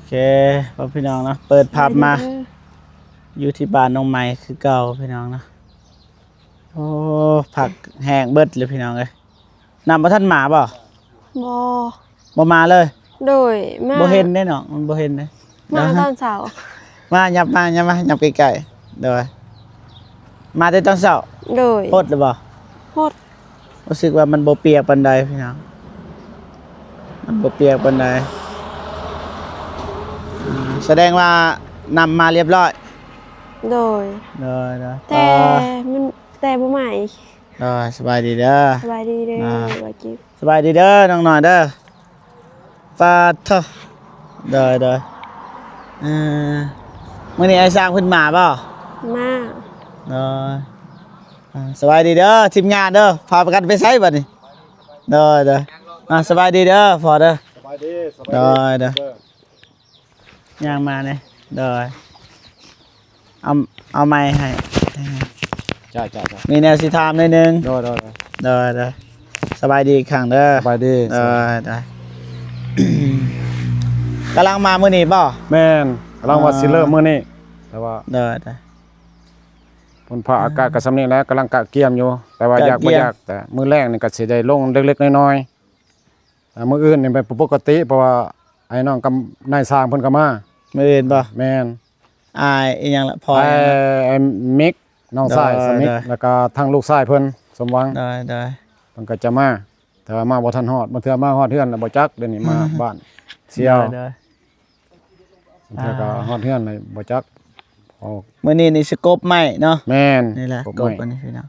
ເຄ ພໍ່ພີ່ນ້ອງເນາະ ເປີດພາບມາ ສະບາຍດີເດີ ຢູ່ທີ່ບ້ານນ້ອງໃໝ່ຄືເກົ່າພີ່ນ້ອງເນາະ. ໂອ້ ຜັກແຫ້ງເບິດເລີຍພີ່ນ້ອງເອີຍ. ນ້ຳບໍ່ທັນມາບໍ່? ບໍ່ ບໍ່ມາເລີຍ? ໂດຍ ມາ ບໍ່ເຫັນເດ້ເນາະ ມັນບໍ່ເຫັນເດ້. ມາຕອນເຊົ້າ ມາ ຫຍັບມາ ຫຍັບມາ ຫຍັບໃກ້ໆ. ໂດຍ ມາແຕ່ຕອນເຊົ້າ? ໂດຍ ຫົດແລ້ວບໍ່? ຫົດ. ຮູ້ສຶກວ່າມັນບໍ່ປຽກປານໃດພີ່ນ້ອງ ມັນບໍ່ປຽກປານໃດ. ອາ ສະແດງວ່ານ້ຳມາລຽບຮ້ອຍ. ໂດຍ ໂດຍໆ ແຕ່ ເອີ ມັນ ແຕ່ບໍ່ໃໝ່. ໂດຍ ສະບາຍດີເດີ ສະບາຍດີເດີ ອ່າ ສະບາຍດີ ສະບາຍດີເດີນ້ອງນ້ອຍເດີ. ປາດໂທ້ ໂດຍໆ ເອີ ມື້ນີ້ອ້າຍຊ້າງເພິ່ນມາບໍ່? ມາ ໂດຍ ອ່າ ສະບາຍດີເດີທີມງານເດີ ພາກັນໄປໃສບັດນີ້? ໂດຍໆ ອ່າ ສະບາຍດີເດີພໍ່ເດີ ສະບາຍດີ ສະບາຍດີ ໂດຍໆ ຍ່າງມາແດ່ ໂດຍ ເອົາ ເອົາໄມໃຫ້ ຈ້າໆໆ ມີແນວຊິຖາມໜ້ອຍໜຶ່ງ ໂດຍໆໆ ໂດຍໆ ສະບາຍດີອີກຄັ້ງເດີ ສະບາຍດີ ໂດຍໆ ກຳລັງມາມື້ນີ້ບໍ່? ແມ່ນ ກຳລັງວ່າ ອ່າ ຊິເລີ່ມມື້ນີ້ ແຕ່ວ່າ ໂດຍໆ ຝົນຟ້າ ອ່າ ອາກາດກໍສ່ຳນີ້ແຫຼະ ກຳລັງກະກຽມຢູ່ ແຕ່ວ່າ ກະກຽມ ຢາກບໍ່ຢາກ ແຕ່ມື້ແລງນີ້ກໍຊິໄດ້ລົງເລັກໆນ້ອຍໆ ອ່າ ມື້ອື່ນນີ້ແມ່ນປົກກະຕິ ເພາະວ່າອ້າຍນ້ອງກັບນາຍຊ່າງເພິ່ນກໍມາ ມື້ອື່ນບໍ່? ແມ່ນ ອ້າຍອີ່ຫຍັງລະ ພໍ່ ອ້າຍ ອີ່ຫຍັງລະ? ອ້າຍມິກ ນ້ອງຊາຍ ໂດຍ ສະມິກ ໂດຍ ແລ້ວກໍທັງລູກຊາຍເພິ່ນ ສົມຫວັງ ໂດຍໆ ເພິ່ນກໍຈະມາ ແຕ່ວ່າມາບໍ່ທັນຮອດ ບາງເທື່ອມາຮອດເຮືອນແລ້ວບໍ່ຈັກ ດຽວນີ້ມາ ອືມ ບ້ານສ່ຽວ ໂດຍໆ ບາງເທື່ອກໍ ອ່າ ຮອດເຮືອນແລ້ວບໍ່ຈັກ. ອອກ ມື້ນີ້ນີ້ຊິກົບໄມ້ເນາະ ແມ່ນ ນີ້ແຫຼະ ກົບ ກົບໄມ້ ອັນນີ້ພີ່ນ້ອງ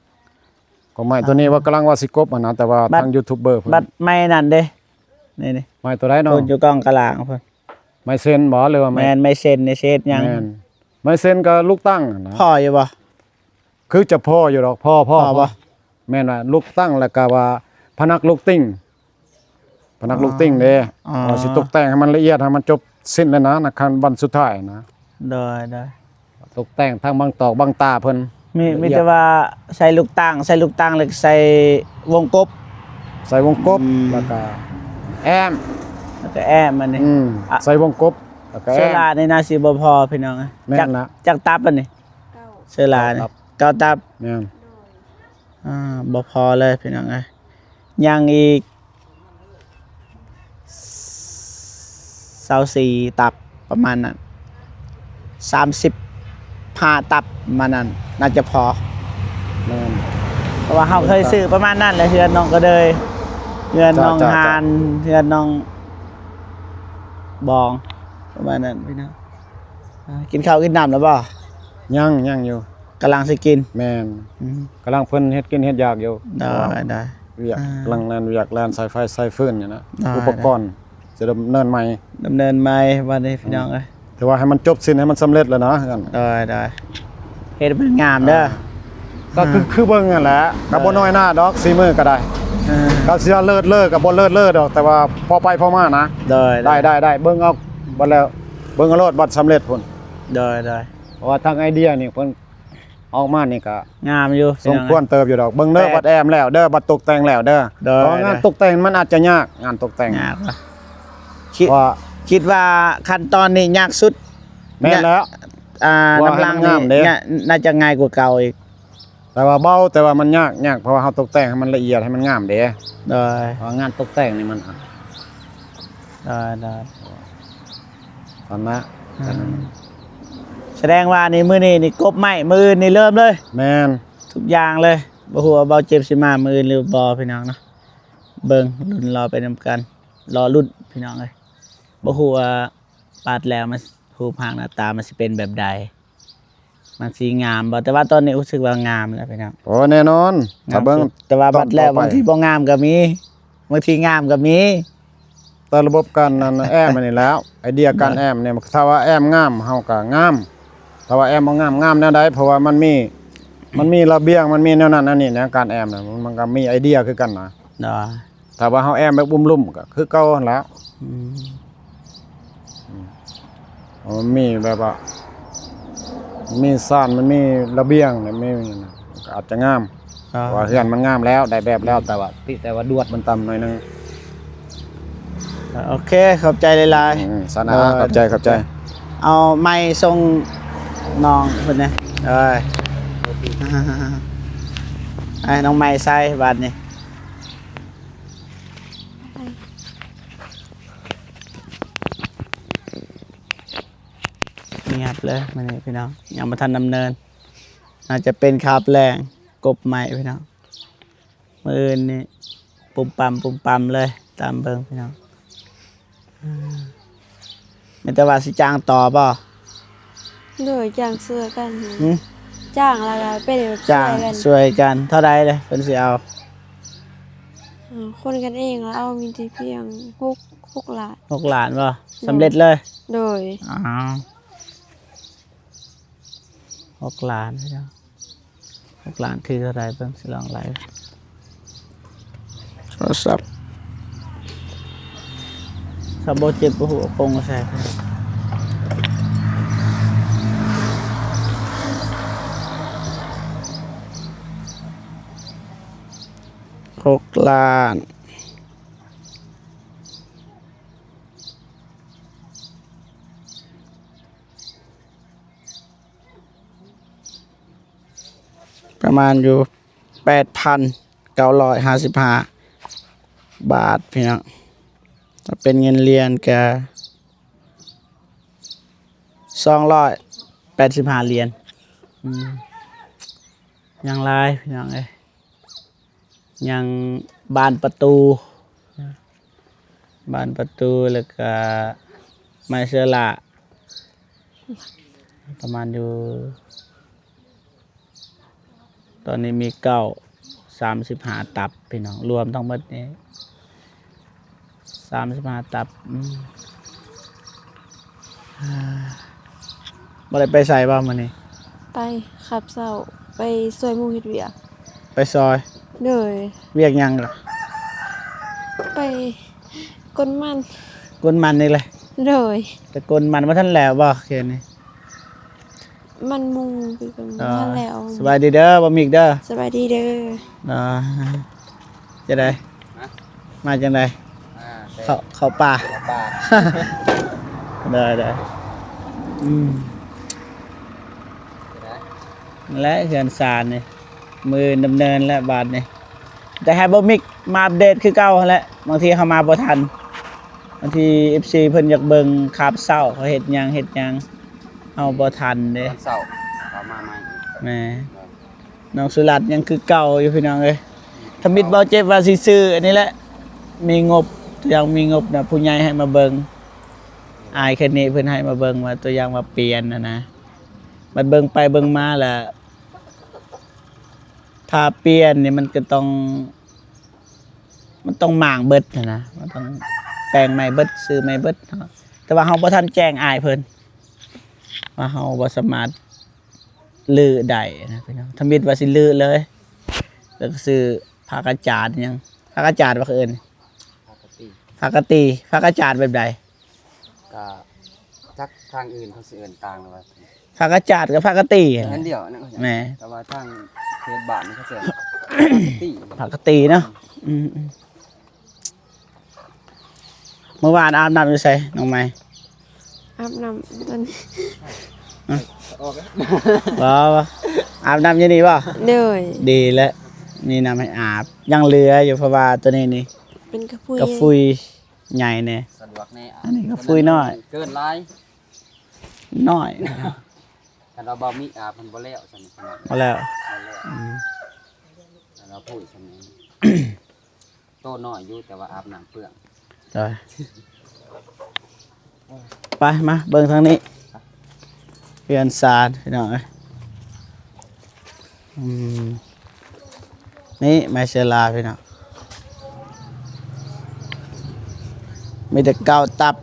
ກົບໄມ້ ອ່າ ຕົວນີ້ວ່າກຳລັງວ່າຊິກົບຫັ້ນນະ ແຕ່ວ່າ ບັດ ທາງຢູທູບເບີເພິ່ນ ບັດໄມ້ນັ້ນເດ້ ນີ້ໆ ໄມ້ຕົວໃດນ້ອງ? ເພິ່ນຢູ່ກ້ອງກາງພຸ້ນ ໄມ້ເຊັນບໍ່ ຫຼືວ່າໄມ້ ແມ່ນ ໄມ້ເຊັນນີ້ຊິເຮັດຫຍັງ? ແມ່ນ ໄມ້ເຊັນກໍລູກຕັ້ງຫັ້ນນະ ພໍຢູ່ບໍ່? ຄືຈະພໍຢູ່ດອກ ພໍ ພໍ ພໍບໍ່? ແມ່ນວ່າລູກຕັ້ງ ແລ້ວກໍວ່າພະນັກລູກຕິ່ງ ພະນັກລູກຕິ່ງເດ້ ອໍ ເພາະວ່າຊິຕົກແຕ່ງໃຫ້ມັນລະອຽດ ໃຫ້ມັນຈົບສິ້ນເລີຍນະ ໃນຂັ້ນວັນສຸດທ້າຍນະ ໂດຍໆ ຕົກແຕ່ງທັງບັ້ງຕອກບັ້ງຕາເພິ່ນ ມີ ລະອຽດ ມີແຕ່ວ່າໃສ່ລູກຕັ້ງ ໃສ່ລູກຕັ້ງ ແລ້ວໃສ່ວົງກົບ ໃສ່ວົງກົບ ອືມ ແລ້ວກໍແອ້ມ ແລ້ວກໍແອ້ມອັນນີ້ ອືມ ອະ ໃສ່ວົງກົບ ແລ້ວກໍແອ້ມ ເຊື້ອລານີ້ໜ້າຊິບໍ່ພໍພີ່ນ້ອງ ແມ່ນລະ ຈັກຕັບອັນນີ້? ເກົ້າ ເຊື້ອລານີ້ ເກົ້າຕັບ ເກົ້າຕັບ ແມ່ນ ອ່າ ບໍ່ພໍເລີຍພີ່ນ້ອງເອີຍ ຍັງອີກຊາວສີ່ຕັບປະມານນັ້ນ ສາມສິບຫ້າຕັບປະມານນັ້ນ ໜ້າຈະພໍ ແມ່ນ ເພາະວ່າເຮົາເຄີຍຊື້ປະມານນັ້ນແຫຼະ ເຮືອນນ້ອງກະເດີຍ ເຮືອນນ້ອງ ຈ້າໆໆ ຫານ ເຮືອນນ້ອງບອງ ປະມານນັ້ນພີ່ນ້ອງ. ອ່າ ກິນເຂົ້າກິນນ້ຳແລ້ວບໍ່? ຍັງ ຍັງຢູ່ ກຳລັງຊິກິນ ແມ່ນ ອືມ ກຳລັງເພິ່ນເຮັດກິນເຮັດຢາກຢູ່ ໄດ້ ໄດ້ ວຽກ ອ່າ ກຳລັງແລ່ນວຽກ ແລ່ນສາຍໄຟສາຍຟືນນີ້ນະ ໄດ້ ອຸປະກອນ ໄດ້ ຈະດຳເນີນໃໝ່ ດຳເນີນໃໝ່ບັດນີ້ ອືມ ພີ່ນ້ອງເອີຍ ແຕ່ວ່າໃຫ້ມັນຈົບສິ້ນ ໃຫ້ມັນສຳເລັດແລ້ວນະ ໄດ້ ໄດ້ ເຮັດໃຫ້ມັນງາມເດີ ອ່າ ກໍຄື ອ່າ ຄືເບິ່ງຫັ້ນແຫຼະ ກໍບໍ່ນ້ອຍໜ້າດອກ ສີມືກໍໄດ້ ອ່າ ກໍຊິວ່າເລີດເລີດກໍບໍ່ເລີດເລີດດອກ ແຕ່ວ່າພໍໄປພໍມານະ ໄດ້ ໄດ້ ໄດ້ ໄດ້ ເບິ່ງເອົາ ບັດແລ້ວ ເບິ່ງເອົາໂລດ ບັດສຳເລັດພຸ້ນ ໂດຍ ໂດຍ ເພາະວ່າທາງໄອເດຍນີ້ເພິ່ນອອກມານີ້ກໍງາມຢູ່ ສົມຄວນເຕີບຢູ່ດອກ ເບິ່ງເດີ ແຕ່ບັດແອ້ມແລ້ວເດີ ບັດຕົກແຕ່ງແລ້ວເດີ ໂດຍ ເພາະວ່າງານ ໂດຍ ຕົກແຕ່ງມັນອາດຈະຍາກ ງານຕົກແຕ່ງ ຍາກວະ ຄິດ ວ່າ ຄິດວ່າຂັ້ນຕອນນີ້ຍາກສຸດ ແມ່ນແລ້ວ ຍາກ ອ່າ ວ່າໃຫ້ມັນງາມເດ້ ນ້ຳຫຼັງນີ້ ໜ້າ ໜ້າຈະງ່າຍກວ່າເກົ່າອີກ ແຕ່ວ່າເບົາ ແຕ່ວ່າມັນຍາກ ຍາກ ເພາະວ່າເຮົາຕົກແຕ່ງໃຫ້ມັນລະອຽດ ໃຫ້ມັນງາມເດ້ ໂດຍ ເພາະວ່າງານຕົກແຕ່ງນີ້ມັນ ໂດຍ ໂດຍ ຫັ້ນນະ ອ່າ ສະແດງວ່ານີ້ ມື້ນີ້ນີ້ກົບໄມ້ ມື້ອື່ນນີ້ເລີ່ມເລີຍ ແມ່ນ ທຸກຢ່າງເລີຍ ບໍ່ຮູ້ວ່າເບົາເຈັບຊິມາມື້ອື່ນຫຼືບໍ່ ພີ່ນ້ອງເນາະ ເບິ່ງລຸ້ນລໍໄປນຳກັນ ລໍລຸ້ນ ພີ່ນ້ອງເອີຍ ບໍ່ຮູ້ວ່າປາດແລ້ວມັນ ຮູບຮ່າງໜ້າຕາມັນຊິເປັນແບບໃດ ມັນຊິງາມບໍ່? ແຕ່ວ່າຕອນນີ້ຮູ້ສຶກວ່າງາມແລ້ວພີ່ນ້ອງ ໂອ້ ແນ່ນອນ ຖ້າເບິ່ງ ງາມສຸດ ແຕ່ວ່າບັດແລ້ວ ຕໍ່ໄປ ບາງທີບໍ່ງາມກໍມີ ບາງທີງາມກໍມີ ແຕ່ລະບົບການອັນແອ້ມອັນນີ້ແຫຼະ ໄອເດຍການແອ້ມນີ້ ຖ້າວ່າແອ້ມງາມເຮົາກໍງາມ ຖ້າວ່າແອ້ມບໍ່ງາມ ງາມແນວໃດ? ເພາະວ່າມັນມີ ມັນມີລະບຽງ ມັນມີແນວນັ້ນແນວນີ້ນະ ການແອ້ມນະ ມັນກໍມີໄອເດຍຄືກັນນະ ໂດຍ ຖ້າວ່າເຮົາແອ້ມແບບລຸ່ມໆ ກໍຄືເກົ່າຫັ້ນແຫຼະ ອືມ ອືມ ເພາະມັນມີແບບວ່າ ມີຊານ ມັນມີລະບຽງ ແລະ ມີຫຍັງນະ ມັນກໍອາດຈະງາມ ອ່າ ເພາະວ່າເຮືອນມັນງາມແລ້ວ ໄດ້ແບບແລ້ວ ແຕ່ວ່າ ຕິແຕ່ວ່າດວດມັນຕ່ຳໜ້ອຍໜຶ່ງ ໂອເຄ ຂອບໃຈຫຼາຍໆ. ອືມ ສາວໜາ ໂດຍ ຂອບໃຈ ຂອບໃຈ. ເອົາໄມ້ສົ່ງນ້ອງເພິ່ນແດ່. ໂດຍ ໃຫ້ນ້ອງໄມ້ໃສ່ບາດນີ້. ງຽບເລີຍມື້ນີ້ພີ່ນ້ອງ ຍັງບໍ່ທັນດຳເນີນ. ໜ້າຈະເປັນຄາບແລງ ກົບໄມ້ພີ່ນ້ອງ. ມື້ອື່ນນີ້ປຸມປຳ ປຸມປຳເລີຍ ຕາມເບິ່ງພີ່ນ້ອງ. ເອີ ມີແຕ່ວ່າຊິຈ້າງຕໍ່ບໍ່? ໂດຍ ຈ້າງຊ່ວຍກັນ. ຫືມ? ຈ້າງແລ້ວກໍໄປ ຈ້າງຊ່ວຍກັນ. ຊ່ວຍກັນ. ເທົ່າໃດເດ້ເພິ່ນຊິເອົາ? ເອີ ຄົນກັນເອງລະເອົາ ມີແຕ່ພຽງຫົກ ຫົກລ້ານ. ຫົກລ້ານບໍ່? ໂດຍ ສຳເລັດເລີຍ? ໂດຍ. ອ້າວ ຫົກລ້ານເນາະ. ຫົກລ້ານຄືເທົ່າໃດ ເບິ່ງ ຊິລອງໄລ່. ໂທລະສັບ ສາວບໍ່ເຈັບ ບໍ່ຮູ້ເອົາກົງໃສ່. ຫົກລ້ານ. ປະມານຢູ່ແປດພັນເກົ້າຮ້ອຍຫ້າສິບຫ້າບາດພີ່ນ້ອງ. ຖ້າເປັນເງິນຫຼຽນກະສອງຮ້ອຍແປດສິບຫ້າຫຼຽນ. ອືມ ຍັງຫຼາຍພີ່ນ້ອງເອີຍ. ຍັງບານປະຕູ ບານປະຕູ ແລ້ວກະໄມ້ເສືອຫຼ້າ ປະມານຢູ່ ຕອນນີ້ມີເກົ້າ ສາມສິບຫ້າຕັບພີ່ນ້ອງ ລວມທັງໝົດນີ້ ສາມສິບຫ້າຕັບ. ອືມ ບໍ່ໄດ້ໄປໃສບໍ່ມື້ນີ້? ໄປ ຂັບເຊົ້າ ໄປຊ່ວຍໝູ່ເຮັດວຽກ. ໄປຊ່ອຍ? ໂດຍ. ວຽກຫຍັງລະ? ໄປກົນມັນ. ກົນມັນອີກແຫຼະ? ໂດຍ. ແຕ່ກົນມັນບໍ່ທັນແລ້ວບໍ່ ເຂດນີ້? ມັນມຸງຄືກັນ ອໍ ບໍ່ທັນແລ້ວ. ສະບາຍດີເດີ ບ່າວມິກເດີ. ສະບາຍດີເດີ. ອໍ ຈັ່ງໃດ? ຮະ? ມາຈັ່ງໃດ? ອ່າ ເຂົ້າ ເຂົ້າປ່າ ເຂົ້າປ່າ. ໄດ້ ໄດ້. ອືມ ຈັ່ງໃດ? ແລະ ເຮືອນຊານນີ້ ມື້ດຳເນີນແລ້ວບາດນີ້. ແຕ່ໃຫ້ບ່າວມິກມາອັບເດດຄືເກົ່າຫັ້ນແຫຼະ ບາງທີເຮົາມາບໍ່ທັນ ບາງທີເອັຟຊີເພິ່ນຢາກເບິ່ງຄາບເຊົ້າ ເຂົາເຮັດຫຍັງເຮັດຫຍັງ ເຮົາບໍ່ທັນເດ້. ຕອນເຊົ້າເຂົາມາໃໝ່. ແມ່ນ. ນ້ອງສຸລັດຍັງຄືເກົ່າຢູ່ພີ່ນ້ອງເອີຍ. ທຳອິດບ່າວເຈັບວ່າຊິຊື້ອັນນີ້ແຫຼະ ມີງົບ ຕົວຢ່າງມີງົບນະ ຜູ້ໃຫຍ່ໃຫ້ມາເບິ່ງ ອ້າຍແຄນນີ້ເພິ່ນໃຫ້ມາເບິ່ງວ່າ ຕົວຢ່າງວ່າປ່ຽນຫັ້ນນະ ບັດເບິ່ງໄປເບິ່ງມາລະ ຖ້າປ່ຽນນີ້ມັນກໍຕ້ອງ ມັນຕ້ອງມ້າງເບິດຫັ້ນນະ ມັນຕ້ອງແປງໃໝ່ເບິດ ຊື້ໃໝ່ເບິດເນາະ. ແຕ່ວ່າເຮົາບໍ່ທັນແຈ້ງອ້າຍເພິ່ນວ່າເຮົາບໍ່ສາມາດຮື້ໄດ້ນະພີ່ນ້ອງ. ທຳອິດວ່າຊິຮື້ເລີຍ ແລ້ວກໍຊື້ຜ້າກະຈາດຫຍັງ ຜ້າກະຈາດວ່າເຂົາເອີ້ນ ຜ້າກະຕີ ຜ້າກະຕີ. ຜ້າກະຈາດແບບໃດ? ກະຈັກທາງອື່ນເຂົາຊິເອີ້ນຕ່າງຫຼືວ່າ ຜ້າກະຈາດກັບຜ້າກະຕີຫັ້ນແຫຼະ ອັນດຽວນັ້ນ. ແມ່ນ. ແຕ່ວ່າທາງເຂດບ້ານນີ້ເຂົາຊິເອີ້ນຜ້າກະຕີ ຜ້າກະຕີເນາະ. ອືມ ອືມ ອືມ. ມື້ວານອາບນ້ຳຢູ່ໃສນ້ອງໃໝ່? ອາບນ້ຳຕົວນີ້. ຮະ? ບໍ່ ບໍ່ ອາບນ້ຳຢູ່ນີ້ບໍ່? ໂດຍ. ດີແລ້ວ ມີນ້ຳໃຫ້ອາບ ຍັງເຫຼືອຢູ່ ເພາະວ່າຕົວນີ້ນີ້ ເປັນກະຟຸຍ ກະຟຸຍ ໃຫຍ່ແດ່ ສະດວກແດ່. ອັນນີ້ກໍຟຸຍນ້ອຍ ເກີນຫຼາຍ ນ້ອຍ. ຄັນວ່າບໍ່ມີອາບມັນບໍ່ແລ້ວຊັ້ນ ບໍ່ແລ້ວ ບໍ່ແລ້ວ. ອືມ ຄັນວ່າພຸ້ນຊັ້ນ ໂຕນ້ອຍຢູ່ ແຕ່ວ່າອາບນ້ຳເປືອງ. ໄປ ມາເບິ່ງທາງນີ້ ເຮືອນຊານພີ່ນ້ອງເອີຍ. ອືມ ນີ້ໄມ້ເສືອຫຼ້າພີ່ນ້ອງ ມີແຕ່ເກົ້າຕັບ.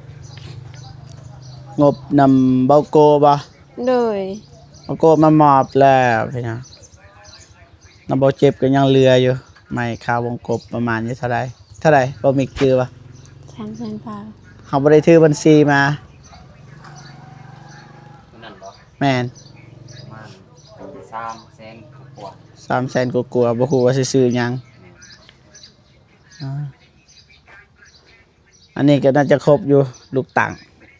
ງົບນຳເບົາໂກບໍ່? ໂດຍ. ເບົາໂກມາມອບແລ້ວພີ່ນ້ອງ. ນຳເບົາເຈັບກໍຍັງເຫຼືອຢູ່ ໄມ້ຄາວວົງກົບປະມານຢູ່ເທົ່າໃດ ເທົ່າໃດ ບໍ່ມີຈື່ບໍ່? ສາມແສນປາຍ. ເຮົາບໍ່ໄດ້ຖືບັນຊີມາ. ນັ້ນບໍ່? ແມ່ນ. ປະມານສາມແສນກວ່າ ສາມແສນກວ່າໆ ບໍ່ຮູ້ວ່າຊິຊື້ຫຍັງ. ແມ່ນ. ອ່າ ອັນນີ້ກໍໜ້າຈະຄົບຢູ່ ລູກຕັ້ງ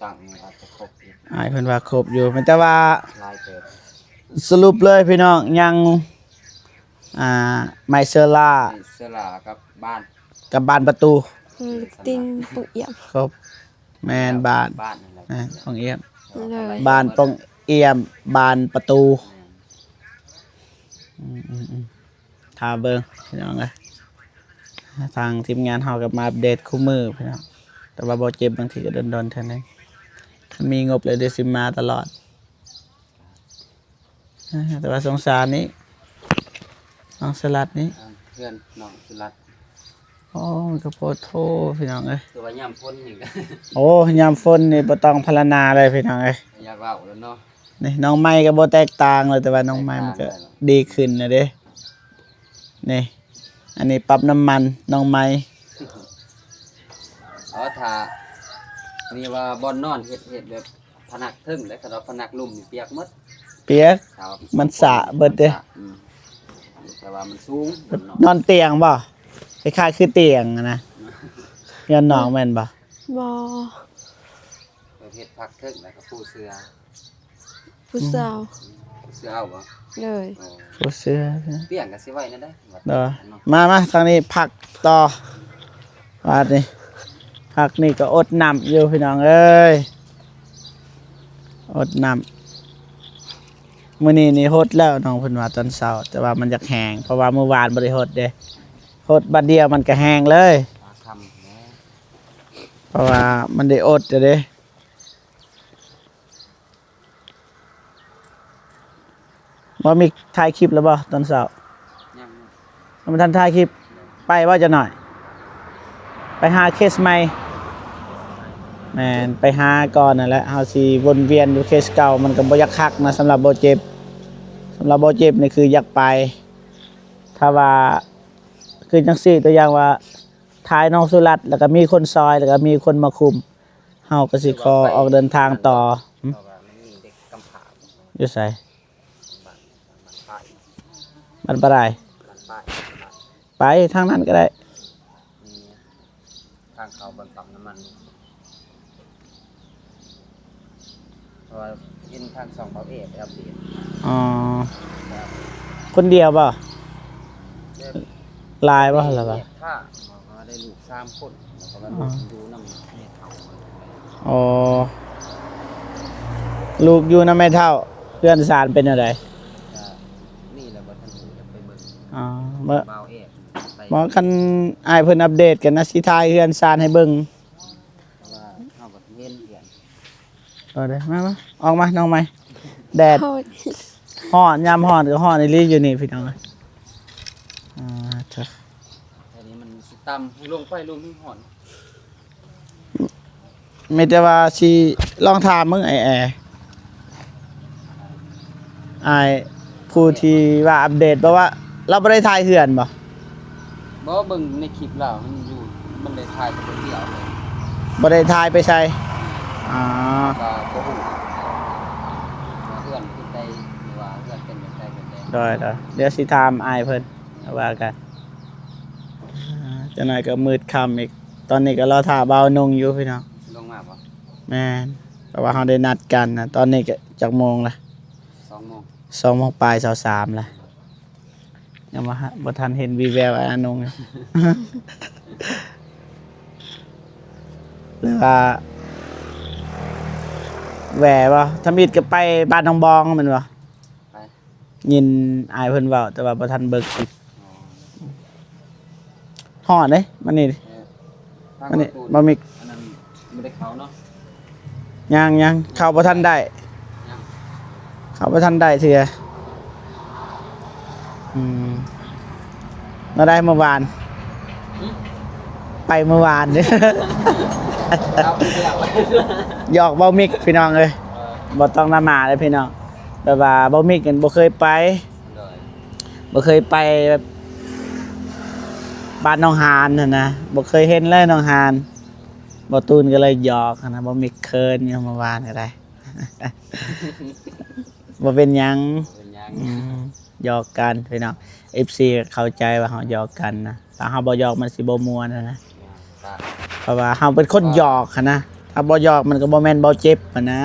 ຕັ້ງນີ້ອາດຈະຄົບຢູ່ ອ້າຍເພິ່ນວ່າຄົບຢູ່ ແມ່ນແຕ່ວ່າ ຫຼາຍເຕີບ ສະຫຼຸບເລີຍພີ່ນ້ອງ ຍັງ ອ່າ ໄມເຊີລາ ໄມເຊີລາກັບບ້ານ ກັບບ້ານປະຕູ ເອີ ຕິງປອງອຽມ ຄົບ ແມ່ນ ບ້ານ ບ້ານນັ້ນແຫຼະ ແມ່ນ ປອງອຽມ ໂດຍ ບ້ານປອງອຽມ ບ້ານປະຕູ ແມ່ນ ອືມໆໆ ຖ້າເບິ່ງພີ່ນ້ອງເອີຍ ທາງທີມງານເຮົາກໍມາອັບເດດຄູ່ມື້ພີ່ນ້ອງ ແຕ່ວ່າບໍ່ເຈັບ ບາງທີກໍດົນໆເທື່ອໜຶ່ງ ຄັນມີງົບແລ້ວເດຊິມາຕະຫຼອດ ແຕ່ວ່າສົງສານນີ້ ນ້ອງສະຫຼັດນີ້ ເພື່ອນນ້ອງສະຫຼັດ ໂອ້ ມັນກໍໂພດໂພພີ່ນ້ອງເອີຍ ຄືວ່າຍາມຝົນນີ້ກໍ ໂອ້ ຍາມຝົນນີ້ບໍ່ຕ້ອງພັນລະນາເລີຍພີ່ນ້ອງເອີຍ ຢາກເວົ້າແລ້ວເນາະ ນີ້ນ້ອງໃໝ່ກໍບໍ່ແຕກຕ່າງເລີຍ ແຕ່ວ່ານ້ອງໃໝ່ມັນກໍ ແຕກຕ່າງແລ້ວ ດີຂຶ້ນແລ້ວເດ້ ນີ້ ອັນນີ້ປັບນ້ຳມັນນ້ອງໃໝ່ ອໍ ຖ້ານີ້ວ່າບ່ອນນອນເຮັດ ເຮັດແບບພະນັກເທິງເດ້ ຄັນວ່າພະນັກລຸ່ມນີ້ປຽກໝົດ ປຽກ ມັນສະເບິດເດ້ ອືມ ແຕ່ວ່າມັນສູງ ນອນຕຽງບໍ່? ຄ້າຍໆຄືຕຽງຫັ້ນນະ ຍ້ອນນ້ອງແມ່ນບໍ່? ບໍ່ ເຮັດພັກເທິງແລ້ວກໍປູເສື່ອ ຜູ້ສາວ ເຊື່ອເອົາບໍ່? ໂດຍ ໂອ້ ຜູ້ເຊື່ອ ຕຽງກໍຊິໄວ້ນັ້ນໄດ໋ ໂດຍ ມາ ມາທາງນີ້ພັກຕໍ່ ບາດນີ້ ພັກນີ້ກໍອົດນ້ຳຢູ່ພີ່ນ້ອງເອີຍ ອົດນ້ຳ ມື້ນີ້ນີ້ຫົດແລ້ວ ນ້ອງເພິ່ນວ່າຕອນເຊົ້າ ແຕ່ວ່າມັນຢາກແຫ້ງ ເພາະວ່າມື້ວານບໍ່ໄດ້ຫົດເດ້ ຫົດບາດດຽວມັນກໍແຫ້ງເລີຍ ມາຄ່ຳແລ້ວ ເພາະວ່າມັນໄດ້ອົດແລ້ວເດ້. ບໍ່ມີຖ່າຍຄລິບແລ້ວບໍ່ຕອນເຊົ້າ? ຍັງ ຍັງບໍ່ທັນຖ່າຍຄລິບ. ໄປບໍ່ຈັກໜ້ອຍ? ໄປຫາເຄສໃໝ່? ແມ່ນ ໄປຫາກ່ອນນັ້ນແຫຼະ ເຮົາຊິວົນວຽນຢູ່ເຄສເກົ່າ ມັນກໍບໍ່ຢາກຄັກນະ ສຳລັບບໍ່ເຈັບ. ສຳລັບບໍ່ເຈັບນີ້ຄືຢາກໄປ. ຖ້າວ່າຄືຈັ່ງຊີ້ ຕົວຢ່າງວ່າ ຖ່າຍນ້ອງສຸລັດ ແລ້ວກໍມີຄົນຊ່ອຍ ແລ້ວກໍມີຄົນມາຄຸມ ເຮົາກໍຊິຂໍອອກເດີນທາງຕໍ່. ຫຶ? ເພາະວ່າມັນມີເດັກກຳພ້າ. ຢູ່ໃສ? ບ້ານ ບ້ານປາຍ ບ້ານປາຍ ບ້ານປາຍ ໄປທາງນັ້ນກໍໄດ້. ມີທາງເຂົ້າບ່ອນປ້ຳນ້ຳມັນ. ເພາະວ່າເຫັນທາງຊ່ອງເບົາເອໄປອັບເດດ. ອໍ ຄົນດຽວບໍ່? ແມ່ນ. ຫຼາຍບໍ່ລະວ່າ? ເມຍຂ້າ ເພາະວ່າໄດ້ລູກສາມຄົນ ແລ້ວກໍວ່າ ອໍ ລູກຢູ່ນຳແມ່ເຖົ້າ. ອໍ ລູກຢູ່ນຳແມ່ເຖົ້າ. ເຮືອນຊານເປັນແນວໃດ? ກະນີ້ແຫຼະ ບໍ່ທັນຮູ້ ຢາກໄປເບິ່ງ. ອໍ ເບິ່ງ ເບົາເອ ບໍ່ ຄັນອ້າຍເພິ່ນອັບເດດ ກໍໜ້າຊິຖ່າຍເຮືອນຊານໃຫ້ເບິ່ງ. ເພາະວ່າເຮົາບໍ່ເຫັນເຮືອນ. ເອີ ເດີ ມາ ມາ ອອກມານ້ອງໃໝ່. ແດດ ຮ້ອນ ຍາມຮ້ອນກໍຮ້ອນອີ່ຫຼີຢູ່ນີ້ພີ່ນ້ອງ. ອ່າ ເທີ ອັນນີ້ມັນຊິຕ່ຳ ລົງໄປລົງນີ້ຮ້ອນ. ມີແຕ່ວ່າຊິລອງຖາມເບິ່ງອ້າຍແອ ອ້າຍຜູ້ທີ່ວ່າອັບເດດ ແບບວ່າລາວບໍ່ໄດ້ຖ່າຍເຮືອນບໍ່? ບໍ່ ເບິ່ງໃນຄລິບລາວ ມັນຢູ່ ມັນໄດ້ຖ່າຍແຕ່ຄົນດຽວເລີຍ ບໍ່ໄດ້ຖ່າຍໄປໃສ. ອໍ ກໍບໍ່ຮູ້ວ່າເຮືອນເປັນໃດ ຫຼືວ່າເຮືອນເປັນຈັ່ງໃດແບບໃດ. ໂດຍໆ ດຽວຊິຖາມອ້າຍເພິ່ນ ວ່າກັນ. ອ່າ ຈັກໜ້ອຍກໍມືດຄ່ຳອີກ. ຕອນນີ້ກໍລໍຖ້າບ່າວນົງຢູ່ພີ່ນ້ອງ. ລົງມາບໍ່? ແມ່ນ ເພາະວ່າເຮົາໄດ້ນັດກັນນະ. ຕອນນີ້ກໍຈັກໂມງລະ? ສອງໂມງ ສອງໂມງປາຍຊາວສາມລະ. ຍັງບໍ່ ບໍ່ທັນເຫັນວີແວວອ້າຍນົງ. ຫຼືວ່າແວ່ບໍ່? ທຳອິດກໍໄປບ້ານໜອງບອງແມ່ນບໍ່? ໄປ ຍິນອ້າຍເພິ່ນເວົ້າ ແຕ່ວ່າບໍ່ທັນເບິ່ງຄລິບ. ອໍ ຮອດເດ້ ມານີ້ ເອີ ມານີ້ ທາງປະຕູ ບໍ່ມີ ອັນນັ້ນບໍ່ໄດ້ເຂົ້າເນາະ. ຍັງ ຍັງ ເຂົ້າບໍ່ທັນໄດ້ ຍັງ ເຂົ້າບໍ່ທັນໄດ້ເທື່ອ. ອືມ ມາໄດ້ມື້ວານ ຫຶ? ໄປມື້ວານ ເອົາ ຢອກເບົາມິກພີ່ນ້ອງເອີຍ. ເອີ ບໍ່ຕ້ອງນຳມາເດ້ພີ່ນ້ອງ. ແບບວ່າເບົາມິກນີ້ບໍ່ເຄີຍໄປ ໂດຍ ບໍ່ເຄີຍໄປແບບບ້ານໜອງຫານຫັ້ນນະ ບໍ່ເຄີຍເຫັນເລີຍໜອງຫານ. ບໍ່ຕູນກໍເລີຍຢອກຫັ້ນນະ ເບົາມິກເຂີນຢູ່ເມື່ອວານກໍໄດ້. ບໍ່ເປັນຫຍັງ ບໍ່ເປັນຫຍັງ ອືມ ຢອກກັນພີ່ນ້ອງ. ເອັຟຊີກໍເຂົ້າໃຈວ່າເຮົາຢອກກັນນະ ຖ້າເຮົາບໍ່ຢອກມັນຊິບໍ່ມ່ວນຫັ້ນນະ. ແມ່ນ ຕາ ເພາະວ່າເຮົາເປັນຄົນຫຍອກຫັ້ນນະ ຖ້າບໍ່ຫຍອກມັນກໍບໍ່ແມ່ນບໍ່ເຈັບຫັ້ນນະ.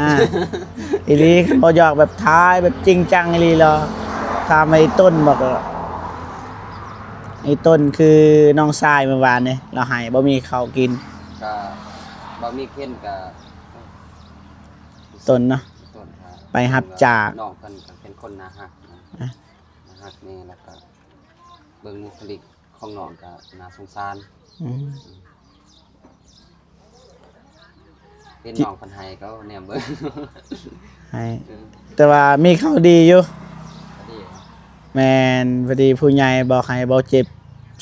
ອີ່ຫຼີ ຄັນບໍ່ຫຍອກແບບທ້າຍ ແບບຈິງຈັງອີ່ຫຼີລະ ຖາມວ່າອີ່ຕົນບໍ່ ກໍອີ່ຕົນຄືນ້ອງຊາຍມື້ວານນີ້ ລາວໃຫ້ບໍ່ມີເຂົ້າກິນ ກະບໍ່ມີເຂັນກະ ຕົນເນາະ ຕົ້ນ ໄປຮັບຈາກ ນ້ອງເພິ່ນກໍເປັນຄົນໜ້າຮັກນະ ອ່ະ ໜ້າຮັກແດ່ ແລ້ວກໍເບິ່ງບຸກຄະລິກຂອງນ້ອງກໍໜ້າສົງສານ ອືມ ເຫັນນ້ອງເພິ່ນໃຫ້ກໍແນມເບິ່ງ ໃຫ້ ເອີ ແຕ່ວ່າມີຂ່າວດີຢູ່ ກໍດີ ແມ່ນ ພໍດີຜູ້ໃຫຍ່ບອກໃຫ້ບໍ່ເຈັບ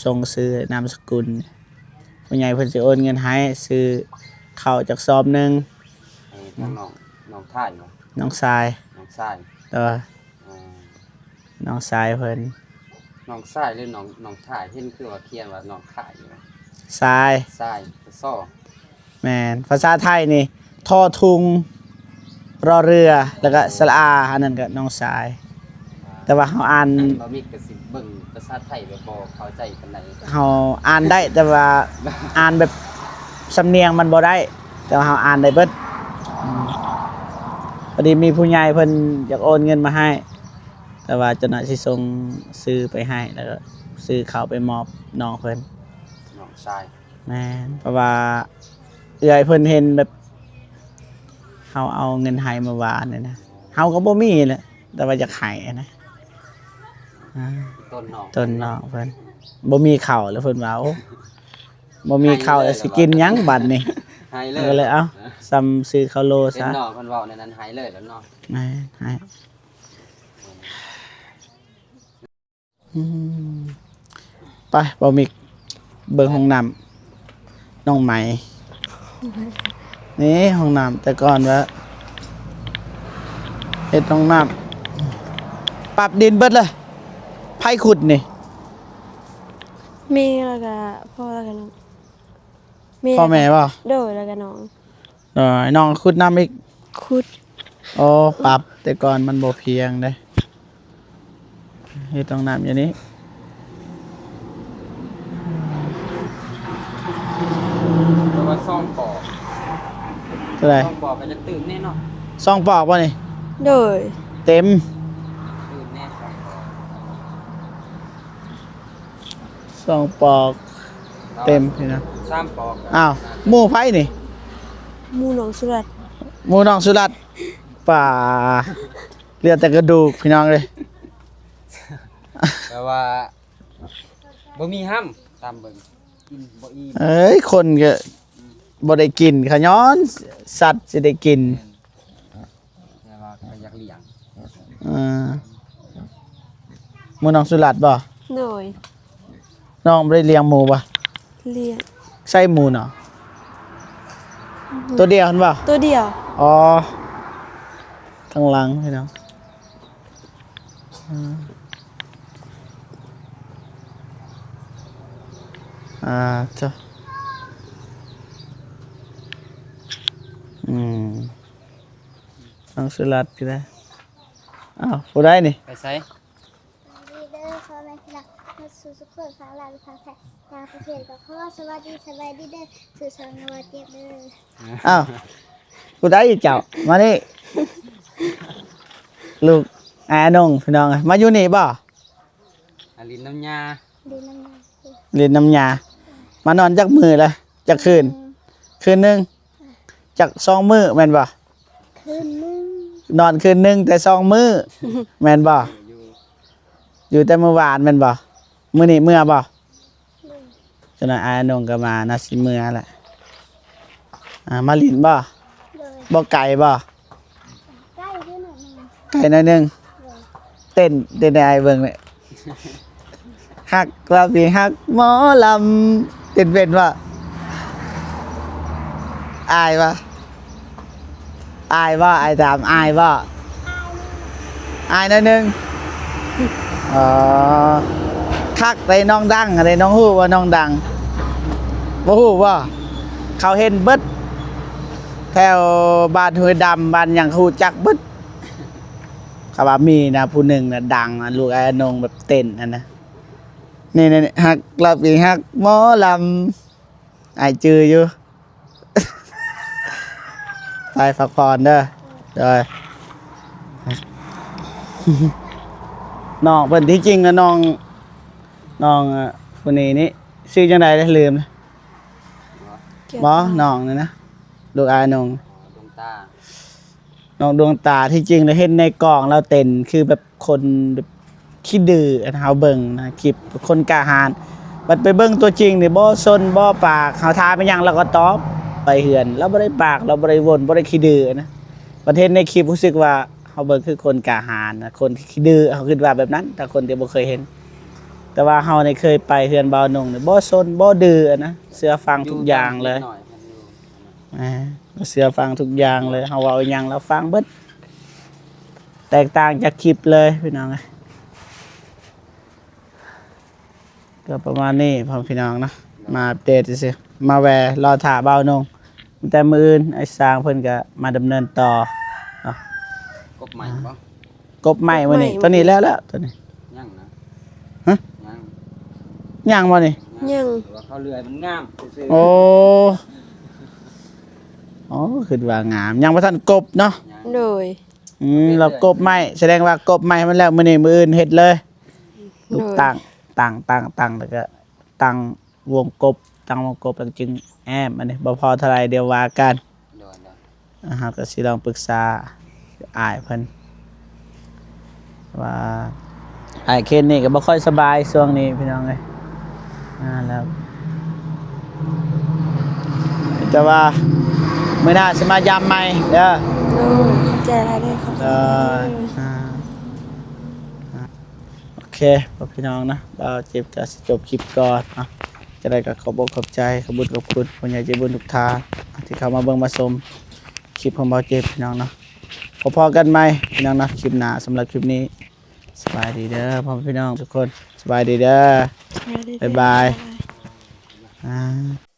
ສົ່ງຊື່ນາມສະກຸນ ຜູ້ໃຫຍ່ເພິ່ນຊິໂອນເງິນໃຫ້ຊື້ເຂົ້າຈັກຊອມໜຶ່ງ ໃຫ້ທາງນ້ອງ ນ້ອງຊາຍບໍ່? ນ້ອງຊາຍ ນ້ອງຊາຍ ເອີ ອໍ ນ້ອງຊາຍເພິ່ນ ນ້ອງຊາຍ ຫຼື ນ້ອງ ນ້ອງຊາຍ? ເຫັນຄືວ່າຂຽນວ່ານ້ອງຊາຍຢູ່ ຊາຍ ຊາຍ ຊ ແມ່ນ ພາສາໄທນີ້ ທໍທຸງ ລໍເຮືອ ແລ້ວກໍສະຫຼະອາ ອັນນັ້ນກໍນ້ອງຊາຍ ແຕ່ວ່າເຮົາອ່ານ ບໍ່ມີກໍຊິເບິ່ງພາສາໄທແບບບໍ່ເຂົ້າໃຈປານໃດ ເຮົາອ່ານໄດ້ ແຕ່ວ່າອ່ານແບບສຳນຽງມັນບໍ່ໄດ້ ແຕ່ວ່າເຮົາອ່ານໄດ້ເບິດ ອືມ ພໍດີມີຜູ້ໃຫຍ່ເພິ່ນຢາກໂອນເງິນມາໃຫ້ ແຕ່ວ່າຈັກໜ້ອຍຊິສົ່ງຊື່ໄປໃຫ້ ແລ້ວກໍຊື້ເຂົ້າໄປມອບນ້ອງເພິ່ນ ນ້ອງຊາຍ ແມ່ນ ເພາະວ່າເອື້ອຍເພິ່ນເຫັນແບບເຮົາເອົາເງິນໃຫ້ເມື່ອວານນີ້ນະ ເຮົາກໍບໍ່ມີແຫຼະ ແຕ່ວ່າຢາກໃຫ້ນະ ອ່າ ຕົ້ນນ້ອງ ຕົ້ນນ້ອງເພິ່ນ ບໍ່ມີເຂົ້າແລ້ວເພິ່ນວ່າ ໂອ້ ບໍ່ມີເຂົ້າແລ້ວຊິກິນຫຍັງບັດນີ້ ໃຫ້ເລີຍ ກໍເລີຍເອົາ ສ່ຳຊື້ເຂົ້າໂລຊະ ເຫັນນ້ອງເພິ່ນເວົ້າແນວນັ້ນ ໃຫ້ເລີຍແລ້ວເນາະ ໃຫ້ ໃຫ້ ອືມ ໄປ ບໍ່ມີ ເບິ່ງຫ້ອງນ້ຳນ້ອງໃໝ່ ນີ້ຫ້ອງນ້ຳ ແຕ່ກ່ອນວ່າເຮັດຫ້ອງນ້ຳ ປັບດິນເບິດເລີຍ ໃຜຂຸດນີ້? ແມ່ ແລ້ວກະພໍ່ ແລ້ວກະນ້ອງ ແມ່ ພໍ່ແມ່ບໍ່? ໂດຍ ແລ້ວກະນ້ອງ ເອີ ນ້ອງຂຸດນຳອີກ? ຂຸດ ອໍ ປັບ ແຕ່ກ່ອນມັນບໍ່ພຽງເດ້ ເຮັດຫ້ອງນ້ຳຢູ່ນີ້ ແຕ່ວ່າຊ່ອງປອກ ເທົ່າໃດ? ຊ່ອງປອກກໍຈະຕື່ມແນ່ເນາະ ຊ່ອງປອກບໍ່ນີ້? ໂດຍ ເຕັມ ຕື່ມແນ່ ຊ່ອງປອກ ສອງປອກເຕັມພີ່ນ້ອງ ສາມປອກ ອ້າວ ໝູ່ໃຜນີ້? ໝູ່ນ້ອງສຸລັດ ໝູ່ນ້ອງສຸລັດ ປາ ເຫຼືອແຕ່ກະດູກພີ່ນ້ອງເອີຍ ແປວ່າບໍ່ມີຫ້ຳ ຕາມເບິ່ງ ກິນບໍ່ອີ່ມ ເອີຍ ຄົນກໍ ອືມ ບໍ່ໄດ້ກິນ ຂະຍ້ອນສັດຊິໄດ້ກິນ ແມ່ນ ແຕ່ວ່າກໍຢາກລ້ຽງ ເອີ ໝູ່ນ້ອງສຸລັດບໍ່? ໂດຍ ນ້ອງບໍ່ໄດ້ລ້ຽງໝູບໍ່? ລ້ຽງ ໃຊ້ໝູເນາະ ໂຕດຽວຫັ້ນບໍ່? ໂຕດຽວ ອໍ ທາງຫຼັງພີ່ນ້ອງ ອາ ອາ ເຈົ້າ ອືມ ນ້ອງສຸລັດກໍໄດ້ ອ້າວ ຜູ້ໃດນີ້? ໄປໃສ? ສະບາຍດີເດີພໍ່ແມ່ພີ່ນ້ອງ ໝົດສູ່ທຸກຄົນ ທັງລາວທັງໄທ ຕ່າງປະເທດກໍຂໍສະບາຍດີ ສະບາຍດີເດີ ສູ່ຊ່ອງນ້ອງເຈັບເດີ ອ້າວ ຜູ້ໃດເຈົ້າ? ມານີ້ ລູກອ້າຍອານົງ ພີ່ນ້ອງ ມາຢູ່ນີ້ບໍ່? ມາຫຼິ້ນນຳຍ່າ ຫຼິ້ນນຳຍ່າ ຫຼິ້ນນຳຍ່າ ມານອນຈັກມື້ລະ? ຈັກຄືນ? ອືມ ຄືນໜຶ່ງ ຈັກ ສອງມື້ແມ່ນບໍ່? ຄືນໜຶ່ງ ນອນຄືນໜຶ່ງແຕ່ສອງມື້ ແມ່ນບໍ່? ຢູ່ ຢູ່ແຕ່ມື້ວານແມ່ນບໍ່? ມື້ນີ້ເມືອບໍ່? ໂດຍ ຈັກໜ່ອຍອ້າຍນົງກໍມານະ ຊິເມືອແຫຼະ ອ່າ ມາຫຼິ້ນບໍ່? ໂດຍ ບໍ່ໄກບໍ່? ໃກ້ຢູ່ໜ້ອຍໜຶ່ງ ໃກ້ໜ້ອຍໜຶ່ງ ໂດຍ ເຕັ້ນ ເຕັ້ນໃຫ້ອ້າຍເບິ່ງແຫຼະ ຮັກລະເພງຮັກໝໍລຳ ເຕັ້ນເປັນບໍ່? ອາຍບໍ່? ອາຍບໍ່? ອ້າຍຖາມ ອາຍບໍ່? ອາຍໜ້ອຍໜຶ່ງ ອໍ ຄັກໄດ໋ ນ້ອງດັງໄດ໋ ນ້ອງຮູ້ບໍ່ນ້ອງດັງ? ບໍ່ຮູ້ບໍ່? ເຂົາເຫັນເບິດ ແຖວບ້ານຫ້ວຍດຳ ບ້ານຫຍັງ ຮູ້ຈັກເບິດ ເຂົາວ່າມີນະ ຜູ້ໜຶ່ງນະດັງນະ ລູກອ້າຍອານົງແບບເຕັ້ນຫັ້ນນະ ນີ້ໆ ຮັກລະເພງຮັກໝໍລຳ ອ້າຍຈື່ຢູ່ ໄປພັກຜ່ອນເດີ. ໂດຍ ນ້ອງເພິ່ນ ທີ່ຈິງນະ ນ້ອງ ນ້ອງ ເອີ ຜູ້ນີ້ນີ້ ຊື່ຈັ່ງໃດເດ້ ລືມ. ບໍ່ ນ້ອງນີ້ນະ ລູກອ້າຍນ້ອງ ດວງຕາ ນ້ອງດວງຕາ. ທີ່ຈິງລະເຫັນໃນກ້ອງລາວເຕັ້ນຄືແບບຄົນແບບຂີ້ດື້ ອັນເຮົາເບິ່ງນະຄລິບ ຄົນກ້າຫານ. ບັດໄປເບິ່ງຕົວຈິງນີ້ ບໍ່ຊົນບໍ່ປາກ ເຮົາຖາມອີ່ຫຍັງລາວກໍຕອບ. ໄປເຮືອນລາວບໍ່ໄດ້ປາກ ລາວບໍ່ໄດ້ວົນ ບໍ່ໄດ້ຂີ້ດື້ນະ. ບັດເຫັນໃນຄລິບຮູ້ສຶກວ່າ ເຮົາເບິ່ງຄືຄົນກ້າຫານນະ ຄົນຂີ້ດື້ ເຮົາຄິດວ່າແບບນັ້ນ ຖ້າຄົນທີ່ບໍ່ເຄີຍເຫັນ. ແຕ່ວ່າເຮົານີ້ເຄີຍໄປເຮືອນບ່າວນົງນີ້ ບໍ່ຊົນບໍ່ດື້ນະ ເຊື່ອຟັງທຸກຢ່າງເລີຍ. ອາ ເຊື່ອຟັງທຸກຢ່າງເລີຍ ເຮົາເວົ້າອີ່ຫຍັງລາວຟັງເບິດ ແຕກຕ່າງຈາກຄລິບເລີຍພີ່ນ້ອງເອີຍ. ກໍປະມານນີ້ພໍ່ແມ່ພີ່ນ້ອງເນາະ ມາອັບເດດຊື່ໆ ມາແວ່ລໍຖ້າບ່າວນົງ. ແຕ່ມື້ອື່ນອ້າຍຊ້າງເພິ່ນກໍມາດຳເນີນຕໍ່ເນາະ. ກົບໃໝ່ບໍ່? ກົບໃໝ່ມື້ນີ້ ກົບໃໝ່ ຕົວນີ້ແລ້ວແລ້ວ ຕົວນີ້ ຍັງນະ. ຮະ? ຍັງ ຍັງບໍ່ນີ້? ຍັງ ແຕ່ວ່າເຂົາເລື່ອຍມັນງາມຊື່ໆ. ໂອ້ ໂອ້ ຄິດວ່າງາມ ຍັງບໍ່ທັນກົບເນາະ. ຍັງ ໂດຍ ອືມ ແລ້ວກົບໃໝ່ ສະແດງວ່າກົບໃໝ່ໃຫ້ມັນແລ້ວ ມື້ນີ້ມື້ອື່ນເຮັດເລີຍ. ລູກ ໂດຍ ຕັ້ງ ຕັ້ງ ຕັ້ງ ຕັ້ງ ແລ້ວກໍຕັ້ງ ວົງກົບ ຕັ້ງວົງກົບແລ້ວຈຶ່ງແອ້ມ. ອັນນີ້ບໍ່ພໍເທົ່າໃດ ດຽວວ່າກັນ. ໂດຍ ໂດຍ ອ່າ ເຮົາກໍຊິລອງປຶກສາອ້າຍເພິ່ນວ່າ ອ້າຍເຄນນີ້ກໍບໍ່ຄ່ອຍສະບາຍຊ່ວງນີ້ພີ່ນ້ອງເອີຍ. ອ່າ ແລ້ວ ແຕ່ວ່າມື້ໜ້າຊິມາຢາມໃໝ່ເດີ. ໂດຍ ຂອບໃຈຫຼາຍເດີ ຂອບໃຈ. ໂດຍ ອ່າ ອ່າ ໂອເຄ ພໍ່ແມ່ພີ່ນ້ອງນະ ບ່າວເຈັບກໍຊິຈົບຄລິບກ່ອນເນາະ. ຈັ່ງໃດກໍຂອບອົກຂອບໃຈ ຂອບບຸນຂອບຄຸນຜູ້ໃຫຍ່ໃຈບຸນທຸກທ່ານທີ່ເຂົ້າມາເບິ່ງມາຊົມຄລິບຂອງບ່າວເຈັບພີ່ນ້ອງເນາະ. ພໍ້ກັນໃໝ່ພີ່ນ້ອງເນາະ ຄລິບໜ້າ. ສຳລັບຄລິບນີ້ ສະບາຍດີເດີພໍ່ແມ່ພີ່ນ້ອງທຸກຄົນ ສະບາຍດີເດີ ສະບາຍດີເດີ ບາຍບາຍ ອ່າ.